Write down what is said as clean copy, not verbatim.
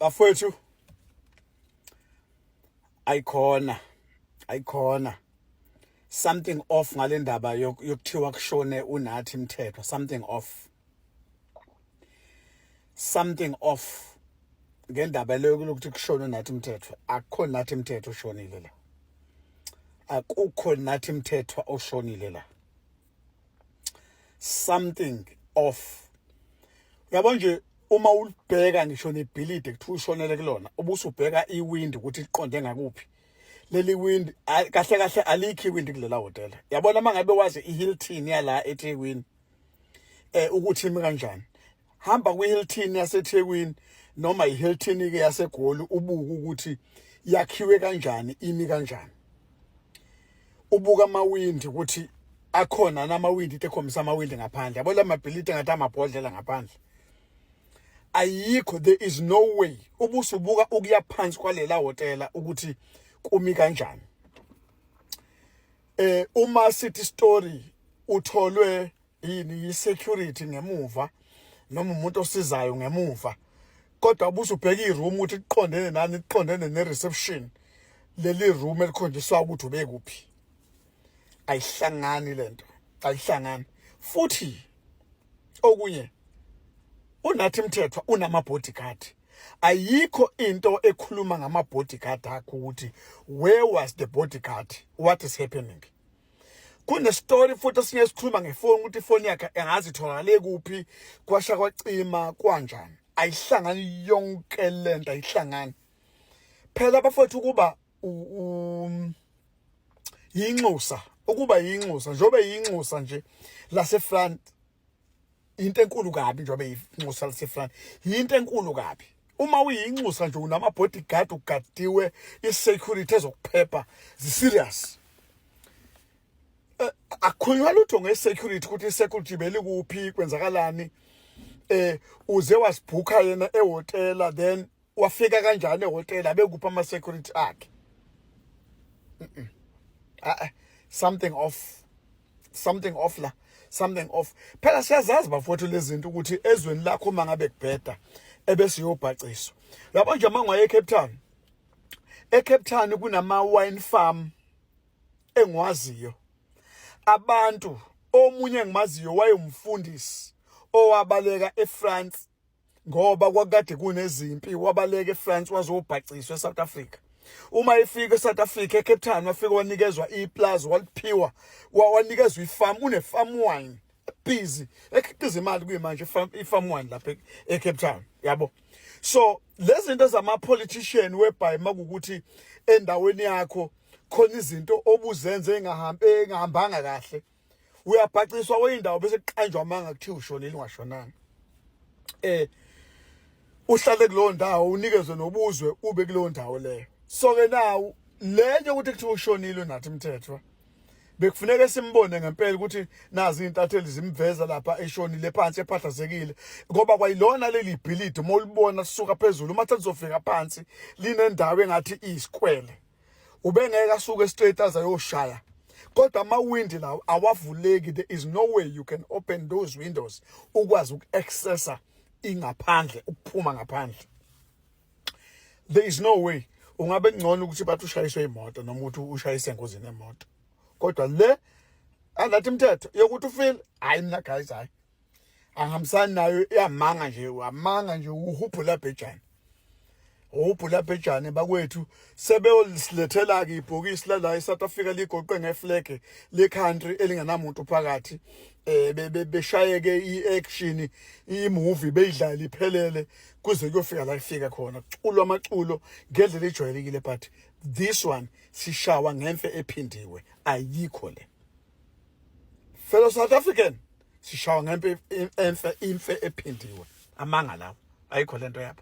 Bafowethu, ayikhona, ayikhona, something off ngale ndaba yokuthiwa kushone uNathi Mthethwa. Something off, something off ngendaba leyo lokuthi kushone uNathi Mthethwa. Akukho Nathi Mthethwa oshonile la, akukho Nathi Mthethwa oshonile la. Something off. Uyabo nje, uma ulibheka ngisho nebhilidi kuthiwa ushonele kulona, ubusubheka iwindi ukuthi liqonde ngakuphi leli windi. Kahle kahle alikho iwindi kulela hotela. Yabona, uma ngabe wazi iHilton yala eThekwini ukuthi imi kanjani, hamba kwiHilton yaseThekwini noma iHilton ke yaseGoli, ubuke ukuthi yakhiwe kanjani, imi kanjani, ubuka amawindi ukuthi akhona namawindi, into ekhombisa amawindi ngaphandle. Yabo, la mabhilidi engathi amabhodlela ngaphandle, ayikho, there is no way. Ubusubuka ukuya phansi kwalela hotela ukuthi kumi kanjani. Uma sithi story utholwe yini, yi-security ngemuva noma umuntu osizayo ngemuva, kodwa ubusubheka i-room ukuthi liqondene nani, liqondene ne-reception leli room elikhonjiswa ukuthi ube kuphi. Ayihlangani lento, ayihlangani. Futhi okunye, uNathi Mthethwa unama bodyguard. Ayikho into ekhuluma ngama bodyguard akho ukuthi where was the bodyguard, what is happening. Kune story futhi esinye esikhuluma ngefoni ukuthi ifoni yakhe engazi itholakale kuphi, kwasha kwacima kwanjani. Ayihlangani yonke lento, ayihlangani phela bafowethu. Ukuba yinxusa, ukuba yinxusa, njengoba yinxusa nje lase France, into enkulu kabi. Njengoba yinxusa lase France, into enkulu kabi. Uma uyinxusa nje, unama bodyguard, ugadiwe, i-security, ezokuphepha zi-serious. Akukhulunywa lutho nge-security, ukuthi i-security belikuphi, kwenzakalani. Uze wasibhukha yena ehhotela, then wafika kanjani ehhotela, bekuphi ama-security akhe? Ah, something off, something off la, something off. Phela siyazazi bafowethu lezi zinto, ukuthi ezweni lakho uma ngabe kubheda ebese uyobhaciswa. Yabo nje, uma ngaye eCape Town, eCape Town kunama wine farm engiwaziyo abantu. Omunye engimaziyo wayewumfundisi owabaleka eFrance ngoba kwakade kunezimpi. Wabaleka eFrance, wazobhaciswa eSouth Africa. Uma efika eSouth Africa, eCape Town, wafika wanikezwa iplaza, waliphiwa, wanikezwa ifarm, une farm wine busy ekhiqiza imali kuyimanje, ifarm wine lapha eCape Town, yabo. So lezi zinto zama politician, whereby makukuthi endaweni yakho khona izinto obuzenze engahambe engahambanga kahle, uyabhaciswa kweyindawo, bese kuqanjwa amanga, kuthiwa ushonile ungashonanga. Uhlale kulowo ndawo, unikezwe nobuzwe, ube kulowo ndawo leyo. So ke now le ukuthi kuthiwa ushonile uNathi Mthethwa, bekufuneka simbone ngempela ukuthi nazi intatheli zimveza lapha eshonile phansi, ephahlazekile, ngoba kwayilona leli bhilidi, uma ulibona lisuka phezulu, uma selizofika phansi linendawo engathi iyisikwele. Ubengeke asuke straight aze ayoshaya, kodwa amawindi lawo awavuleki. There is no way you can open those windows ukwazi uku-accessa ingaphandle, ukuphuma ngaphandle. There is no way. Ungabe ngcono ukuthi bathi ushayiswe imoto noma ukuthi ushayise engozini emoto, kodwa le angathi imithetho yokuthi ufile, hayi mina guys, hayi, angihambisani nayo. Iyamanga nje, amanga nje, uhubhula bhejane, uhubhula bhejane bakwethu. Sebeyosilethela-ke ibhokisi lala eSouth Africa ligoqwe ngeflag le-country elingenamuntu phakathi, beshayeke i-action, i-movie beyidlala iphelele kuze kuyofika la ifika khona, kuculwa amaculo ngendlela ejwayelekile. But this one, sishawa ngemfe ephindiwe. Ayikho le, fellow South African, sishawa ngemfe emfe imfe ephindiwe. Amanga lawo, ayikho lento yabo.